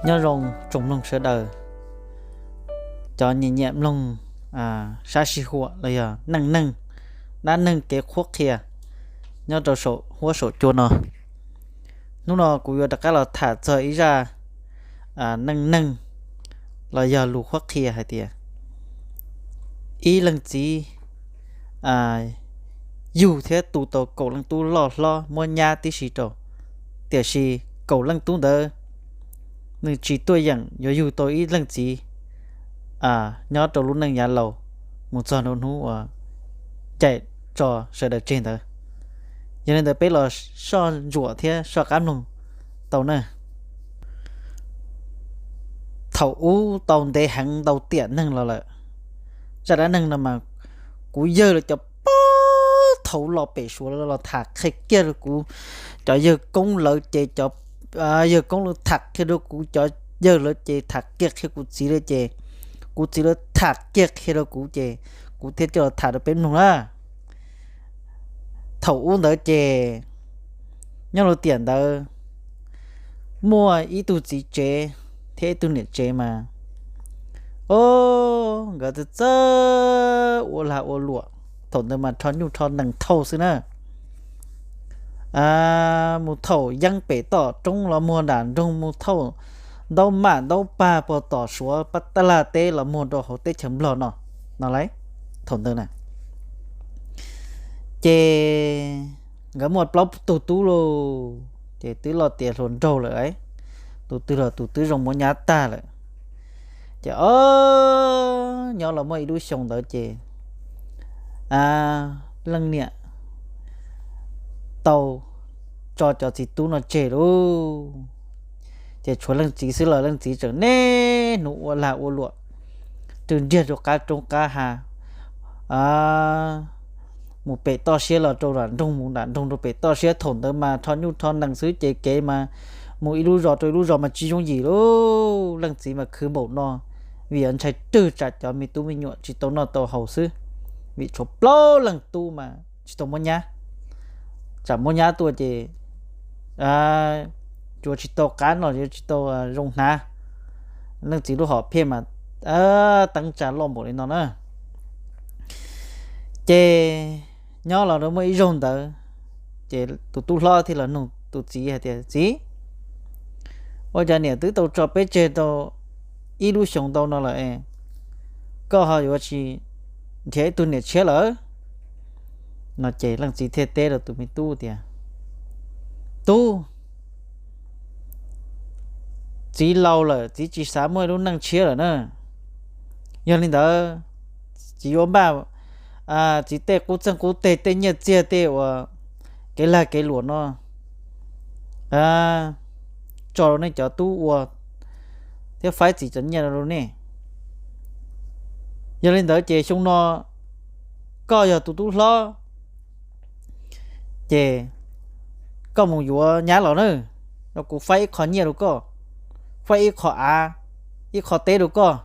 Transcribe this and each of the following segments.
Nyob zoo tsoom mloog sawv daws, cov nyiam nyiam mloog sab sij huam los yog neej neeg, dab neeg kev qhuab qhia nyob rau saum huab saum cua no. Hnub no kuv yuav rov qab los tham txog ib zaj neej neeg los yog lus qhuab qhia hais tias ib leej txiv yug thiab tu tau kaum leej tub loj hlob muab nyab tib si rau, tiam sis kaum leej tub ntawd nws tsis tuaj yeem yuav yug tau ib leej txiv nyob rau lub neej yav laus mus txog rau hnub uas caim tso sawv daws tseg ntawd. Yog li ntawd peb los soj ntsuam thiab soj qab mloog tau na. Thaum ub tau ntev heev ntau tiam neeg los lawm, zaj dab neeg no mas kuv yawg lawv cov pog thaum los pem Suav los tham qhia kiag rau kuv, cov yawg koob lawv ces cov yawg koob lawv tham qhia rau kuv, cov yawg lawv ces tham kiag qhia kuv txiv lawv ces kuv txiv lawv tham kiag qhia rau kuv ces kuv thiaj coj los tham rau peb mloog na. Thaum ub ntawd ces nyob rau tiam ntawd muaj ib tug txiv tsev thiab ib tug niam tsev mas, o, nkawd txawj txawj ua lag ua luam, thaum ntawd mas rho nyuj rho nees thauj xwb na. Mus thauj yeeb pem toj roob los muag nram nroog, mus thauj ntaub mam ntaub pag puag tom Suav pab tab laj teb los muag rau hauv teb chaws Nplog no, no lauj. Thaum ntawd na ces nkawd muaj plaub tug tub lauj, ces twb loj tiav hluas nraug lawm, tus twg los tus twb zoo muab nyab tag lawm. Ces o, nyob los muaj ib lub xyoo ntawd ces leej niam tau tso cov txiv tub no tseg lauj. Ces tshuav leej txiv xwb los leej txiv tseem niaj hnub ua lag ua luam, rwg nriag rau qab roob qab hav, mus pem toj siab los rau nram nroog, mus nram nroog rau pem toj siab. Thaum ntawd mas rho nyuj rho nees xwb ces kev mas mus ib lub zos rau ib lub zos mas tsis yooj yim lauj. Leej txiv mas khwv npaum no vim yog ntshai rwg tsam cov me tub me nyuam tsis tau noj tau haus xwb, vim tshuav plaub leeg tub mas tsis tau muab nyab, tsam muab nyab tuaj ces yuav tsis tau qab noj, yuav tsis tau zoo hnav. Leej txiv lub hom phiaj mas teeb tsa loj npaum li no na. Ces nyob los rau muaj ib zaug ntawd, ces tus tub hlob thiaj los nug tus txiv hais tias, Txiv, ua cas niam twb tau tso peb tseg tau ib lub xyoos ntau no lawm, koj ho yuav tsis nrhiav ib tug niam tshiab lawm? No ces leej txiv thiaj teb rau tus me tub tias, Tub, txiv laus lawm, txiv tsis xav muaj ib lub neej tshiab lawm na. Yog li ntawd, txiv yuav npaj txiv tej qub txeeg qub teg, tej nyiaj txiag, tej uas kev lag kev luam no tso rau nej cov tub ua thiab faib txiv cov nyiaj rau nej. Yog li ntawd ces xyoo no koj yog tus tub hlob, ces koj mus yuav nyab los na, rau kuv faib ib qho nyiaj rau koj, faib ib qho av, ib qho teb rau koj.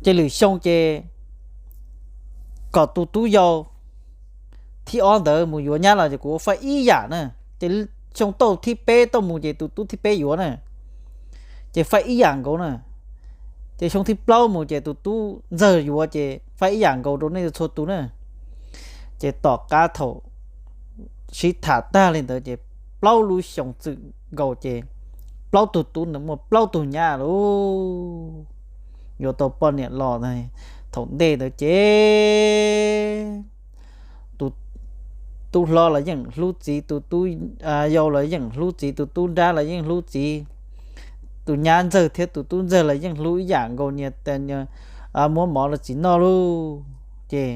Ces lwm xyoo ces kom tus tub yau thib ob ntawd mus yuav nyab los ces kuv faib ib yam na. Ces xyoo tauj thib peb tauj mus ces tus tub thib peb yuav na, ces faib ib yam nkaus na. Ces xyoo thib plaub mus ces tus tub ntxawg yuav ces faib ib yam nkaus rau nej txhua tus na. Ces tom qab thaum sib tham tag li ntawd ces plaub lub xyoo txwm nkaus ces plaub tug tub ntawd muaj plaub tug nyab lauj. Yuav tau poj niam los thaum ntej ntawd ces tus tub hlob los yeej hlub txiv, tus tub yau los yeej hlub txiv, tus tub nrab los yeej hlub txiv, tus nyab ntxawg thiab tus tub ntxawg los yeej hlub ib yam nkaus, nias muab mov rau txiv noj lauj. Ces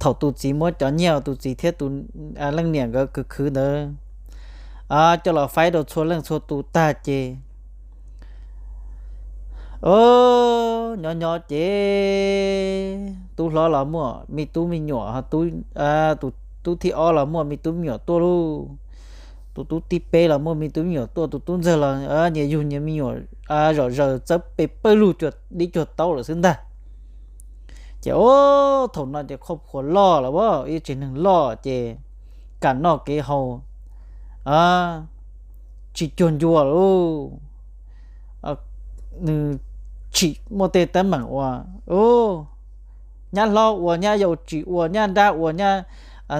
thaum tus txiv muab cov nyiaj tus txiv thiab tus leej niam nkawd khwv khwv ntawd coj los faib rau txhua leej txhua tus tag ces, o, nyob nyob ces tub hlob los muaj me tub me nyuam, tus tub thib ob los muaj me tub me nyuam tuaj lauj. Tus tub thib peb los muaj me tub me nyuam tuaj, tus tub ntxawg los nyias yug nyias me nyuam zom zaws txawb pes pawg lug cuag dib cuag taub lawm xwb ntag. Ces o, thaum no ces qhuab qhuas loj lawm, ib tsev neeg loj ces kam noj kev haus, tsis cuag ncua lauj. Nws tsis muaj tej teeb meem uas nyab hlob ua, nyab yau tsis ua, nyab nrab ua, nyab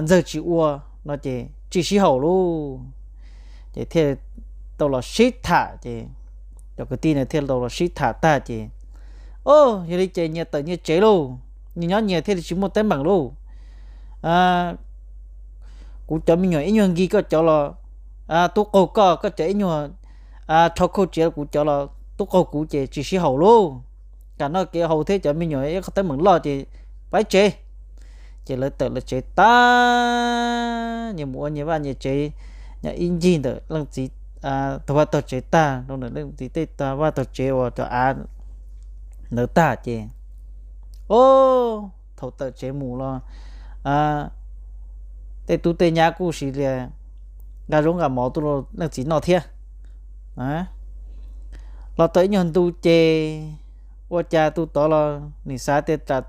ntxawg tsis ua no ces tsis sib haum lauj. Ces thiaj tau los sib tham ces cov kwv tij no thiaj tau los sib tham tag ces, o, yog li ces nyias tawm nyias tsev lauj, nyias nyob nyias thiaj li tsis muaj teeb meem lauj. Kuv cov me nyuam ib nyuag nkig koj cov los tub qaug koj, koj cov ib nyuag rho khauj tsiav kuv cov los tub qaug kuv ces tsis sib haum lauj. Kam noj kev haus thiab cov me nyuam ib qho teeb meem loj ces pab tsev. Ces lawv tawm lawv tsev tag, nyias mus ua nyias vaj nyias tsev, nyob ib ncig ntawm leej txiv tag vaj tag tsev tag, rau ntawm leej txiv tej tag vaj tag tsev uas cov av ntawd tag ces, o, thaum tawm tsev mus los tej tub tej nyab kuj sis li nqa zaub nqa mov tuaj rau leej txiv noj thiab. Los tau ib nyuag ntu ces ua cas tus tod los nws xav tias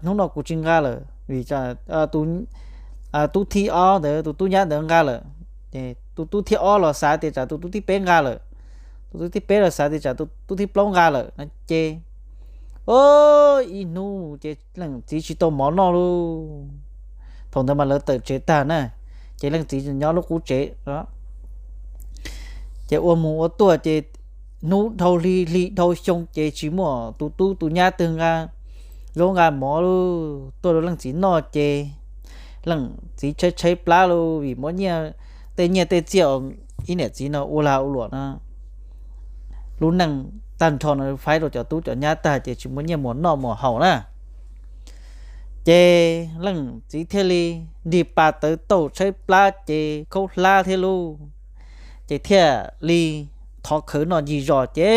hnub no kuv tsis nqa lawm vim tub thib ob ntawd tus tub nyab ntawd nqa lawm, ces tus tub thib ob los xav tias tsam tus tub thib peb nqa lawm, tus tub thib peb los xav tias tsam tus tub thib plaub nqa lawm no ces, o, ib hnub ces leej txiv tsis tau mov noj lauj. Thaum ntawd mas lawv tawm tsev tag na, ces leej txiv nyob lub qub tsev os. Ces ua mus ua tuaj ces hnub dhau hli, hli dhau xyoo ces tsis muaj tus tub tus nyab twg nqa zaub nqa mov tuaj rau leej txiv noj ces leej txiv tshaib tshaib plab lauj, vim muab nyiaj, tej nyiaj tej txiaj ib niam txiv no ua lag ua luam no, lub neej tag nrho no faib rau cov tub cov nyab tag ces tsis muaj nyiaj mus noj mus haus na. Ces leej txiv thiaj li nrig pas tawv tauj tshaib plab ces khaub hlab thiab lauj, ces thiaj li thov khawv noj ncig zos ces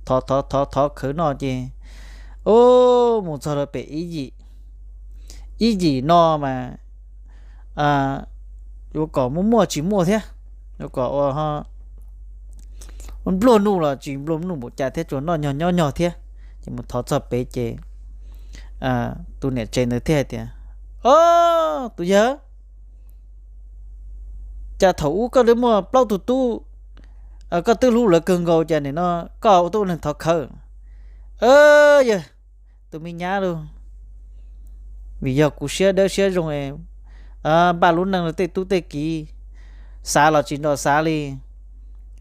thov thov thov thov khawv noj ces, o, mus txog rau pem ib yim, ib yim no mas yuav kom muaj muaj tsis muaj thiab, yuav kom ua npluag nuj los tsis npluag nuj npaum cas thiab, tsuas noj nyog nyob nyog thiab. Ces mus thov txog pem ces tus niam tsev ntawd thiaj hais tias, o, tus yawg, cas thaum ub koj twb muaj plaub tug tub, koj twb hlub lawv kawg nkaus cas nim no koj ua tau ua neeg thov khawv? Yawg, tus me nyab lauj, vim yog kuv siab dawb siab zoo, npaj lub neej rau tej tub tej kiv, xav los tsis nrog xav li,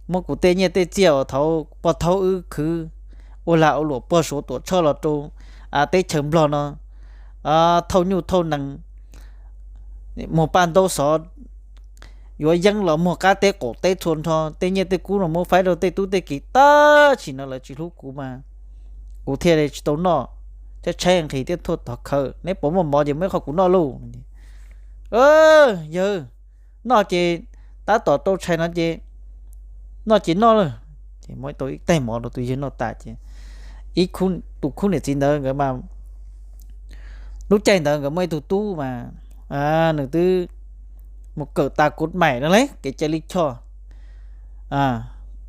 muab kuv tej nyiaj tej txiaj uas thaud pog thaub wb khwv ua lag ua luam pog Suav Tuam Tshoj los rau teb chaws Nplog no thauj nyuj thauj nees, muag paj ntaub xov, yuav yeeb los muag qab teb qaum teb txhua nrho, tej nyiaj tej kub no muab faib rau tej tub tej kiv, tab sis no lawv tsis hlub kuv mas kuv thiaj li tsis tau noj, thiab tshaib nqhis thiab tuaj thov khawv. Neb puas muaj mov ces muab ib qho kuv noj lauj. Yawg, noj ces tab tom tau tshais no ces noj ces noj lauj. Ces muab tau ib tais mov rau tus yawg noj tas ces ib, tus khub niam txiv ntawd nkawd mas, lub caij ntawd nkawd muaj ib tug tub mas nws twb mus kawm tas kuv maim no li kev cai lij choj,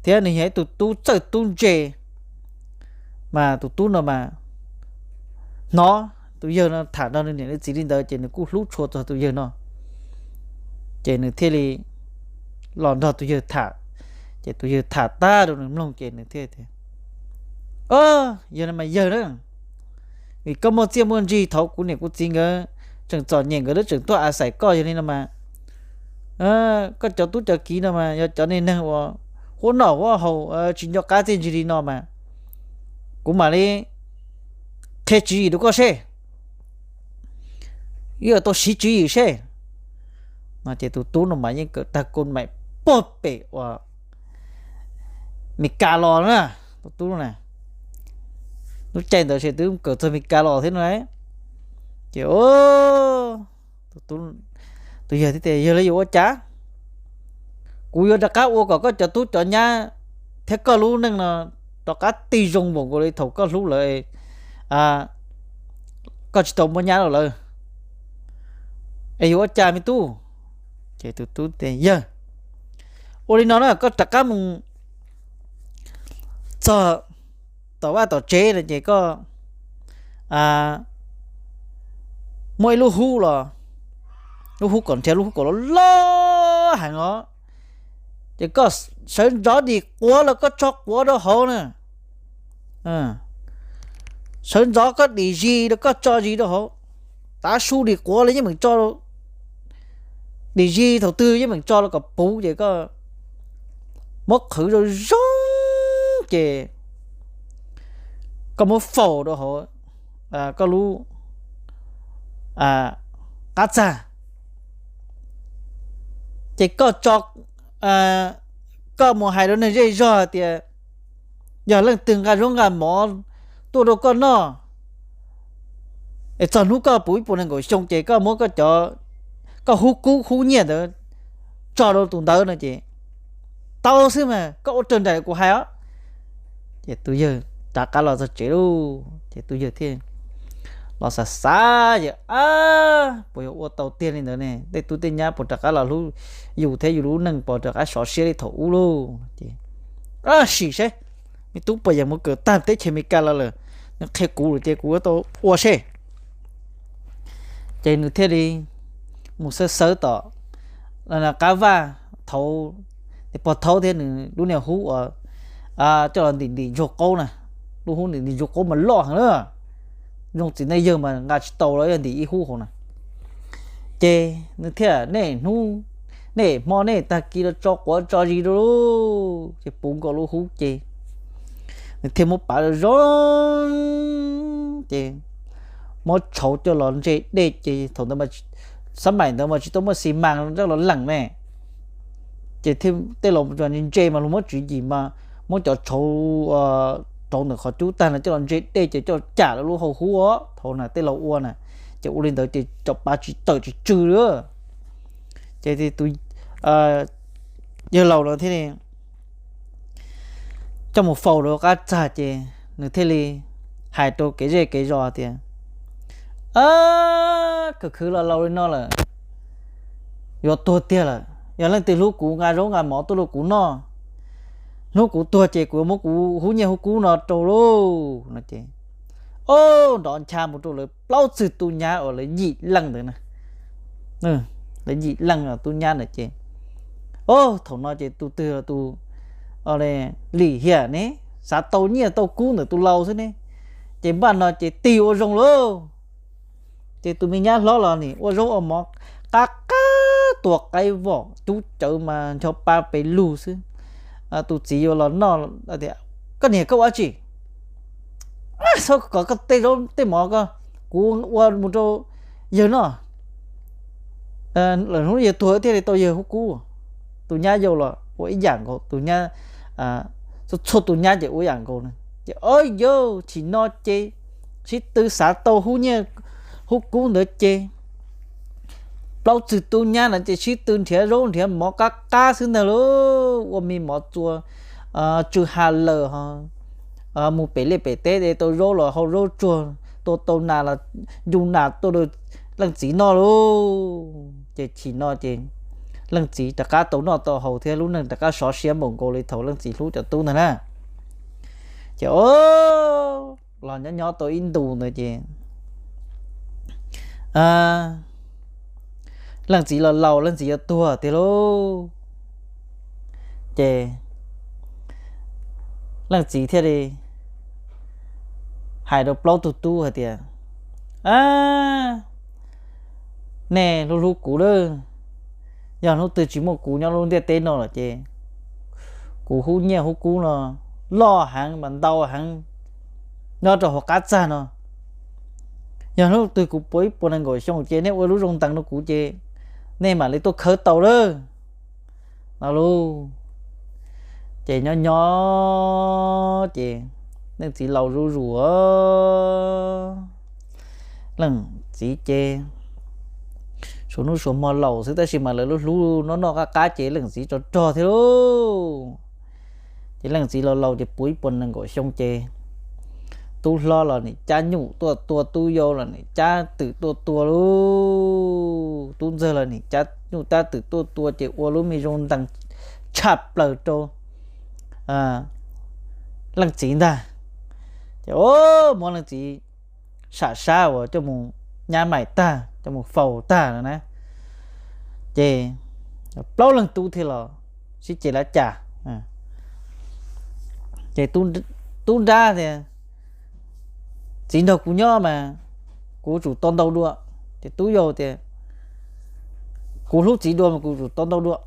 thiab nws yog ib tug tub txawj tub ntse, mas tus tub no mas hnov tus yawg no tham nrog nws niam nws txiv li ntawd ces nws kuj hlub tshua txog tus yawg no. Ces nws thiaj li los nrog tus yawg tham. Ces tus yawg tham tag rau nws mloog ces nws thiaj tias, yawg no mas yawg na, vim koj muaj txiaj muaj ntsig, thaum kuv niam kuv txiv nkawd tseem txom nyem nkawd lub tseem tuaj a xais koj, yog li no mas koj cov tub cov kiv no mas yog cov niag neeg uas huab noj huab haus tsis nco qab txiaj ntsig li no mas kuv mam li qhia tswv yim rau koj seb, yuav tau siv tswv yim seb. No ces tus tub no mas yeej kawm tag kuv maim pog pem uas Mes Kas los na, tus tub na, lub caij ntawd ces twb kawm txog Mes Kas los thiab no. Ces tus yawg thiaj tias, yawg, yuav ua cas? Kuv yuav rov qab ua kom koj cov tub cov nyab thiab koj lub neej no rov qab tig zoo npaum nkaus li thaum koj hlub lawv, koj tsis tau muab nyab rau lawv. Es yuav ua cas me tub? Ces tus tub tias, yawg, ua li no na, koj rov qab mus txog tom vaj tom tsev no ces koj muaj ib lub hub los, lub hub kom nrhiav lub hub kom loj loj heev os. Ces koj sawv ntxov dim quav los koj tso quav rau hauv na, sawv ntxov koj dim zis los koj tso zis rau hauv. Tav su dim quav los yeej meem tso, dim zis thaum twg yeej meem tso los kom puv ces koj muab qhwv zoo zoo ces koj muab faus rau hauv koj lub qab txag. Ces koj tso, koj mus hais rau neeg zej zog tias yog leej twg nqa zaub nqa mov tuaj rau koj noj es txog hnub koj puv ib puas nees nkaum xyoo ces koj muab koj cov, koj hub kub hub nyiaj ntawd tso rau tus ntawd no ces tau xwb mas koj ua raws nraim kuv hais os. Ces tus yawg rov qab los txog tsev lauj, ces tus yawg thiaj los xav xav ces, ab, puas yog ua tau tiag li ntawd ne? Tej tub tej nyab puas rov qab los hlub yus thiab yus lub neej puas rov qab sov siab li thaum ub lauj? Ces, ab, sim seb, me tub puas yeem mus kawm tag teb chaws Amelikas los lawm, nws qhia kuv lawm ces kuv yuav tau ua seb. Ces nws thiaj li mus xawb xawb tom qab vaj thaud, pog thaub thiab nws lub niag hub uas coj los ntim ntim ntsuag qaub na, lub hub ntim ntim ntsuag qaub mas loj heev na, zoo txiv neej yawg mas nqa tsis tau los yog ntim ib hub hauv na. Ces nws thiaj, nej hnub, nej hmo nej tag kis los tso quav tso zis rau lauj, ces puv nkaus lub hub ces nws thiaj muab pav zoo zoo ces muab tshauv coj los ntse dej ces thaum ntawd, xab maim ntawd mas tsis tau muaj xi mas coj los leem ne. Ces tej laus ntse mas luag muab tswv yim mas muab cov tshauv rauv ntawm qhov cub tag no coj los ntse dej ces coj cam rau lub hau hub os, thaum na tej laus ua na. Ces ua li ntawd ces cov pav tsis tawm tsis tsw li. Ces tus yawg laus no thiaj li coj mus faus rau qab txag ces nws thiaj li hais rau kev zej kev zos tias, ab, kawg khwv los laus li no lawm, yuav tuag tiag lawm, yog leej twg hlub kuv nqa zaub nqa mov tuaj rau kuv noj, hnub kuv tuag ces kuv yuav muab kuv hub nyiaj hub kub no rau lauj no ces, o, nrov ncha mus rau lawv plaub txwg tub nyab uas lawv yim leej ntawd na. Lawv yim leej tub nyab ntawd ces, o, thaum no ces tus twg los tus lim hiam ne, xav tau nyiaj tau kub ntawm tus laus xwb ne, ces npaj no ces tig ua zoo lauj. Ces tus me nyab hlob los nim ua zaub ua mov qab qab tua qaib vom cub cawv mas ncho pa pes lug xwb. Tus txiv yuav los noj tias, koj niam koj ua dab tsi? Txhob kom koj tej zaub tej mov ko kuv ua mus rau yawg noj, lwm hnub yawg tuag thiaj li tau yawg hub kub. Tus nyab yau los ua ib yam nkaus, tus nyab, txhua txhua tus nyab ces ua ib yam nkaus na. Ces o yau, chim no ces sib tw xav tau hub nyiaj hub kub ntawd ces plaub txwg tub nyab na ces sib tw nrhiav zaub nrhiav mov qab qab xwb ntag lauj. Ua me mov txua tsw ha lawm ho mus pem liaj pem teb de tau zaub los hau zaub tsuag, tua tau nas los ncu nas tuaj rau leej txiv noj lauj. Ces chim no ces leej txiv rov qab tau noj tau haus thiab lub neej rov qab sov siab npaum nkaus li thaum leej txiv hlub cov tub ntag na. Ces o, los nyob nyob tau ib ntus ntawd ces leej txiv los laus, leej txiv yuav tuag tiag lauj. Ces leej txiv thiaj li hais rau plaub tug tub hais tias, nej hlub hlub kuv lawm, yog hnub twg tsis muaj kuv nyob lub ntiaj teb no lawm ces kuv hub nyiaj hub kub no loj heev mas ntau heev nyob rau hauv qab txag no. Yog hnub twg kuv puv ib puas nees nkaum xyoo ces nej ua lub zoo ntees rau kuv ces nej mam li tuaj khawb tau lawm no lauj. Ces nyob nyob ces leej txiv laus zuj zus, leej txiv ces suav hnub suav hmo laus xwb tab sis mas lawv lub hlub noj noj qab qab ces leej txiv tso rog thiab lauj. Ces leej txiv laus laus ces puv ib puas nees nkaum xyoo ces tub hlob los nim cab nyuj tuaj tua, tub yau los nim cab twm tuaj tua lauj, tub ntxawg los nim cab nyuj cab twm tuaj tua ces ua lub me zoo ntees tshaj plaws rau leej txiv ntag. Ces o, muab leej txiv sam sab uas coj mus nyab mais tag, coj mus faus tag no na. Ces plaub leeg tub thiaj los sib ceg lav cas. Ces tub nrab tias, txiv nrog kuv nyob mas kuv tsum tau ntau dua. Ces tub yau tias, kuv hlub txiv dua mas kuv tsum tau ntau dua.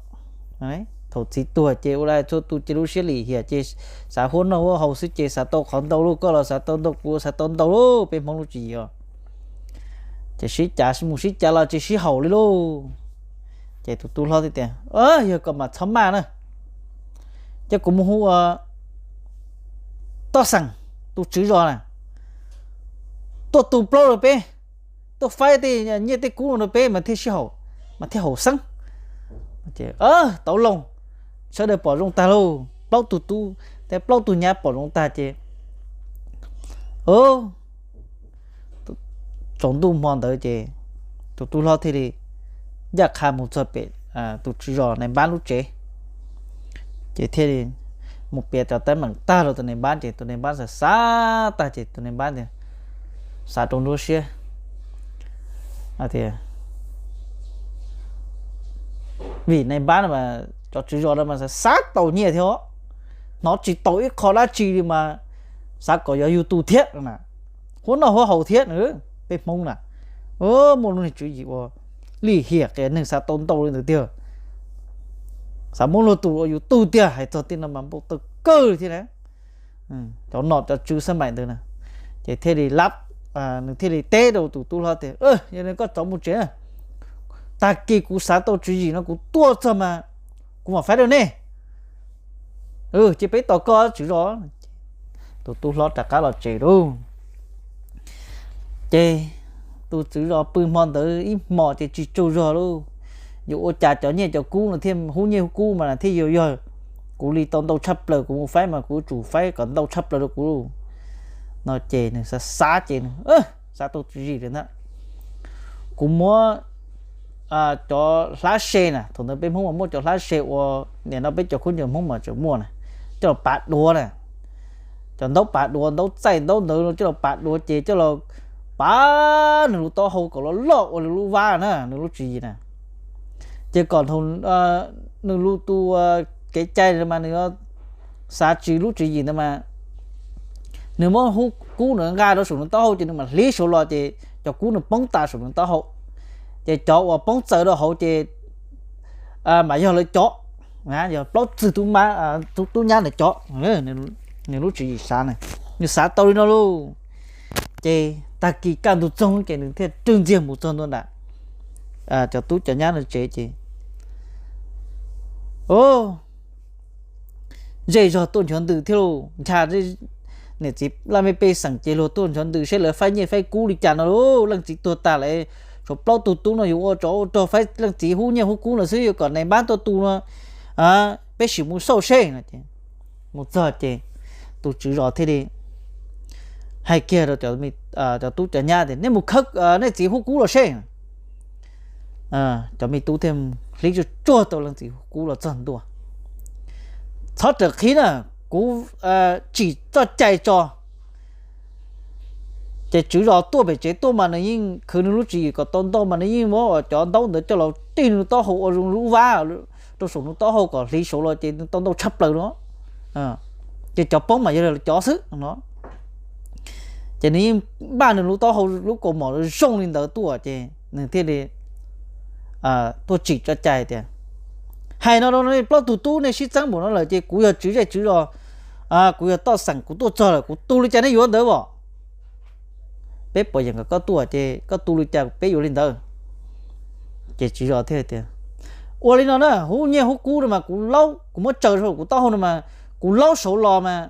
Thaum txiv tuag ces ua li txhua tus ces lub siab lim hiam ces xav huab noj huab haus xwb ces xav tau qhov ntau lauj, koj los xav tau ntau, kuv xav tau ntau lauj, peb Hmoob lub tswv yim os. Ces sib cav mus sib cav los tsis sib haum li lauj. Ces tus tub hlob thiaj tias, yog kom mas txhob maj na, ces kuv mus hu ua Toj Xeem, tus tswv zos na, tuaj tu plaub rau peb, tuaj faib tej nyiaj tej kub no rau peb mas thiaj sib haum, mas thiaj haum xeeb. Tau lauj, sawv daws pom zoo tag lauj, plaub tug tub thiab plaub tug nyab pom zoo tag ces tsaus ntuj hmo ntawd ces tus tub hlob thiaj li ncaj qha mus txog pem tus tswv zos nais npab lub tsev. Ces thiaj li mus piav cov teeb meem tag rau tus nais npab ces tus nais npab xav xav tag ces tus nais npab tias, xav rau nruab siab tias, vim nais npab no mas cov tswv zos no mas xav xav tau nyiaj thiab, hnov tsis tau ib qho dab tsi li mas xav kom yog yus tus thiab na, huab noj huab haus thiab na. Peb Hmoob na, muaj lub niag tswv yim ua lim hiam qias neeg xav tau ntau li ntawd tiag, xav muab luag tus ua yus tug tiag. Hais txog tej no mas npau taws kawg thiab na. Cov nom cov tswv xab maim ntawd na, ces thiaj li lab, nws thiaj li teb rau tus tub hlob tias, yog li koj rov mus tsev, tag kis kuv xav tau tswv yim no kuv tuaj txog mas kuv mam faib rau nej. Ces peb tos koj tswv zos. Tus tub hlob rov qab los tsev lauj. Ces tus tswv zos pw hmo ntawd ib hmos ces tsis tsaug zog lauj. Yuav ua cas cov nyiaj cov kub no thiaj, hub nyiaj hub kub mas thiaj yuav yog kuv li tau ntau tshaj plaws, kuv mus faib mas kuv tsum faib kom ntau tshaj plaws rau kuv no. Ces nws xav xav ces nws xav tau tswv yim lawm ntag. Kuv muab cov hlab se na, thaum ntawd peb Hmoob mas muaj cov hlab se uas nim no peb cov khaub ncaws Hmoob mas tseem muaj na, coj los pav duav na. Cov ntaub pav duav, ntaub txaij ntaub ntawd coj los pav duav ces coj los pav nws lub taub hau kom loj loj ua nws lub vab na, nws lub tswv yim na. Ces kom nws lub tus kev cai mas nws xav tsis lub tswv yim ntawd mas nws muab hub kub nws nqa rau saum nws taub hau ces nws mam hliv saud los ces cov kub nws poob tas saum nws taub hau. Ces cov uas poob txawv rau hauv ces mas yog lawv cov, yog plaub tug tub nyab ntawd cov. Nws lub tswv yim xav na, nws xav tau li no lauj. Ces tag kis kaj ntug txoog ces nws thiaj rwg ntxiag mus txog ntua nram cov tub cov nyab no tsev ces zej zog tuaj nchuav ntws thiab lauj, ncha niam txiv laj mej pej xeem ces luag tuaj nchuav ntws seb lawv faib nyiaj faib kub li cas no lauj. Leej txiv tuag tas lawm, tshuav plaub tug tub no yuav ua tsov ua rog faib leej txiv hub nyiaj hub kub no xwb, yuav kom nais npab tuaj tu no, peb sim mus xauj seb no ces mus txog ces tus tswv zos thiaj li hais kiag rau cov tub cov nyab tias nej mus khawb nej txiv hub kub los seb. Cov me tub thiaj hlib tsuag tsuag tau leej txiv hub kub los txog ntua. Txhob rawm qhib na, kuv tsim txoj cai tso. Ces tswv zos tuaj pem tsev tuaj mas nws yeej khwv nws lub tswv yim kom tau ntau mas nws yeej muab cov ntaub ntawd coj los tig nws taub hau ua zoo lub vab rau saum nws taub hau kom hliv saud los ces nws tau ntau tshaj plaws no. Ces cov poob mas yog cov xwb no. Ces nws yeej npaj nws lub taub hau lub kaus mom zoo li ntawd tuaj ces nws thiaj li tuaj tsim tso cai tias, hais no rau nej plaub tug tub, nej sib txeeb npaum no lawm ces kuv yog tswv zej tswv zos, kuv yog toj xeem, kuv tuaj txog lawm kuv tu li cas nej yuav ntawd os. Peb puas yeem kom koj tuaj ces koj tu li cas peb yuav li ntawd. Ces tswv zos thiaj tias, ua li no na, hub nyiaj hub kub no mas kuv laub, kuv muab tsaws rau kuv taub hau no mas kuv laub saud los mas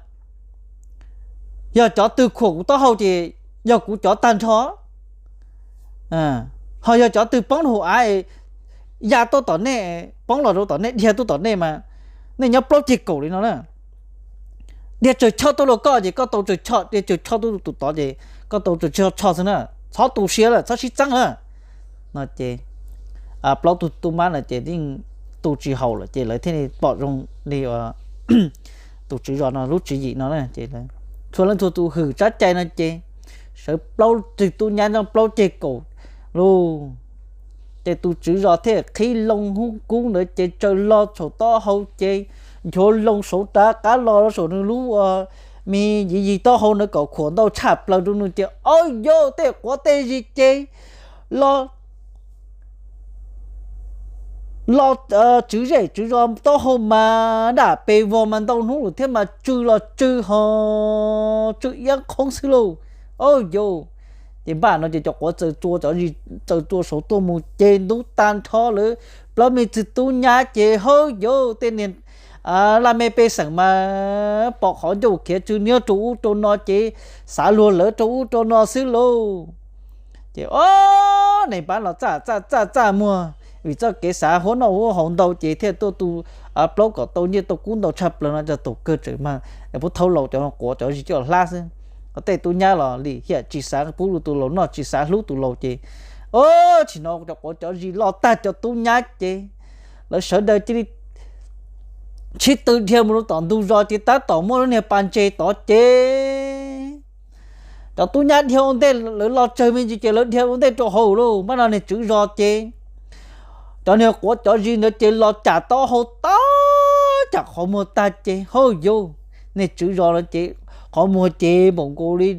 yog cov twg khuam kuv taub hau ces yog kuv cov tag nrho. Ho yog cov twg poob rau hauv av, ya tuaj tom nej, poob los rau tom nej, dhia tuaj tom nej mas nej nyob plaub ceg kaum li no na. Dhia tsaws choj tuaj rau koj ces koj tau tsaws choj, dhia tsaws choj tuaj tus tod ces koj tau tsaws choj xwb na. Txhob tu siab lawm, txhob sib txeeb na. No ces plaub tug tub mab no ces yeej tu tsis haum lawm ces lawv thiaj li pom zoo li tus tswv zos no lub tswv yim no na ces txhua leej txhua tus hwm tsab cai no ces sawv plaub tug tub nyab nyob plaub ceg kaum lauj. Ces tus tswv zos thiaj qhib loo hub kub ntawd ces tsaws lo saum taub hau ces nchuav loo saum rov qab los saum nws lub me yim yig taub hau ntawd kom khuam ntau tshaj plaws rau nws ces, o yau, tej quav tej zis ces los los tswv zej tswv zos taub hau mas dam pes vog mas ntau hnub lawm thiab mas tsw los tsw ho tsw iab qhoob xwb lauj. O yau, ces npaj no ces cov quav txawm txua cov zis txawm txua saud tuaj mus ces ntub tag nrho lawv plaub me txiv tub nyab ces, hawb yau, tej niag laj mej pej xeem mas pom qhov ncauj khiav tsw niab rau ub rau no ces xav luag lawv rau ub rau no xwb lauj. Ces o, niag npab los txaj txaj txaj txaj muag vim txoj kev xav huab noj huab haus ntau ces thiaj tuaj tu plaub kom tau nyiaj tau kub ntau tshaj plaws no cov taug kawg tseem mag pub thaub laus cov quav cov zis coj hlab xwb. Tej tub nyab los lim hiam tsis xav pub rau tus laus noj tsis xav hlub tus laus ces, o, tsis hnov cov quav cov zis los tag cov tub nyab ces lawv sawv daws cia li sib tw dhia mus rau tom ntug zos ces tab tom muaj lub niag pas ntses tod ces cov tub nyab dhia ua ntej lawv los tsawg me ntsis ces lawv dhia ua ntej rau hauv lauj. Npaj no niag tswv zos ces cov niag quav cov zis ntawd ces los cam taub hau tag cam qhov muag tag ces, hawb yau, niag tswv zos no ces qhov muag ces npaum nkaus li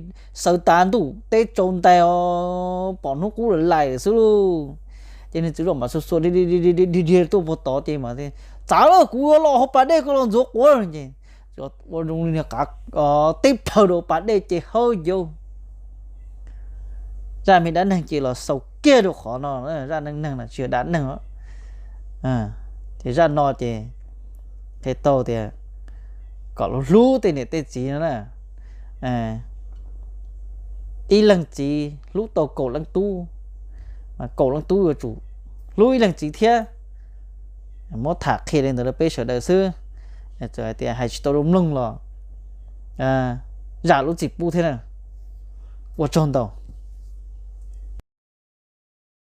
xaws tas ntuj teb tsaus ntais os, pom hnub qub lawm lais xwb lauj. Ces niag tswv zos mas xuas xuas dhia dhia tuaj puag tod ces mas, txav lawm, kuv yuav los hauv pas dej koj los ntxuav quav ces ua zoo li niag qav teb plhaw rau pas dej ces, hawb yau, zaj me dab neeg ces los xaus kiag rau qhov no. Zaj neej neeg no tsis yog dab neeg os. Ces zaj no ces qhia tau tias kom hlub tej niam tej txiv no na. Ib leeg txiv hlub tau kaum leej tub, mas kaum leej tub yuav tsum hlub ib leeg txiv thiab. Muab tham qhia li ntawd rau peb sawv daws xwb, txawm hais tias hais tsis tau zoo mloog los zam lub txim pub thiab na. Ua tsaug ntau.